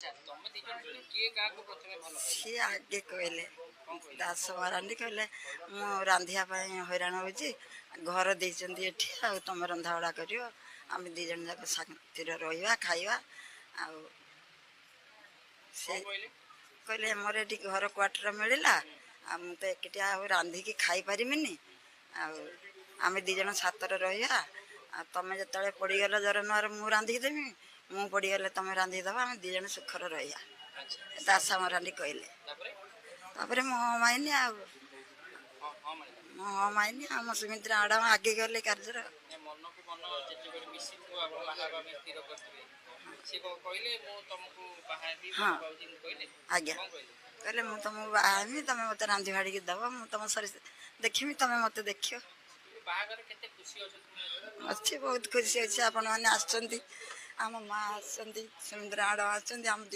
ତମେ ଦି ଜଣ ଭିତରୁ କିଏ କାହାକୁ ପ୍ରଥମେ ଭଲ ପାଇଲା? ସିଏ ଆଗେ କହିଲେ। କଣ କହିଲେ? ଦାସ ମହାରାଣୀ କହିଲେ, ମୁଁ ରାନ୍ଧିବା ପାଇଁ ହଇରାଣ ହେଉଛି, ଘର ଦେଇଛନ୍ତି ଏଠି, ଆଉ ତମେ ରନ୍ଧାବଢ଼ା କରିବ, ଆମେ ଦି ଜଣ ଯାକ ଶାନ୍ତିରେ ରହିବା, ଖାଇବା। ଆଉ ସେ କଣ କହିଲେ? କହିଲେ, ମୋର ଏଠି ଘର କ୍ୱାର୍ଟର ମିଳିଲା, ଆଉ ମୁଁ ତ ଏକୁଟିଆ ଆଉ ରାନ୍ଧିକି ଖାଇପାରିବିନି, ଆଉ ଆମେ ଦି ଜଣ ଛାତରେ ରହିବା। ଆଉ ତମେ ଯେତେବେଳେ ପଡ଼ିଗଲ ଜର ନୁଆର, ମୁଁ ରାନ୍ଧିକି ଦେବି, ମୁଁ ପଡ଼ିଗଲେ ତମେ ରାନ୍ଧିକି ଦେବ, ଆମେ ଦି ଜଣ ସୁଖରେ ରହିବା। ଦାସ ମରାଣ୍ଡି କହିଲେ। ତାପରେ? ତାପରେ ମୁଁ ହଁ ମାଇନି ଆଉ। ହଁ ହଁ ମାରିଲା? ମୁଁ ହଁ ମାଇନି। ଆମ ସୁମିତ୍ରା ମ୍ୟାଡ଼ାମ ଆଗେ ଗଲେ କାର୍ଯ୍ୟର। ନାଇଁ, ମନକୁ ମନ ଯେତେବେଳେ ମିଶିଥିବ, ଆପଣ ବାହା ହେବା ପାଇଁ ସ୍ଥିର କରିଥିବେ, ସେ କଣ କହିଲେ, ମୁଁ ତମକୁ ବାହା ହେବି, ଭଲ ପାଉଛି, ଏମିତି କହିଲେ? ଆଜ୍ଞା। କଣ କହିଲେ? କହିଲେ, ମୁଁ ତମକୁ ବାହା ହେବି, ତମେ ମୋତେ ରାନ୍ଧି ବାଢ଼ିକି ଦେବ, ମୁଁ ତମ ସରି ଦେଖିବି, ତମେ ମୋତେ ଦେଖିବ। ବାହାଘର କେତେ ଖୁସି ଅଛ ତୁମେ? ଅଛି, ବହୁତ ଖୁସି ଅଛି। ଆପଣମାନେ ଆସିଛନ୍ତି, ଆମ ମା ଆସିଛନ୍ତି, ସୁମିତ୍ରା ମ୍ୟାଡ଼ାମ ଆସିଛନ୍ତି, ଆମ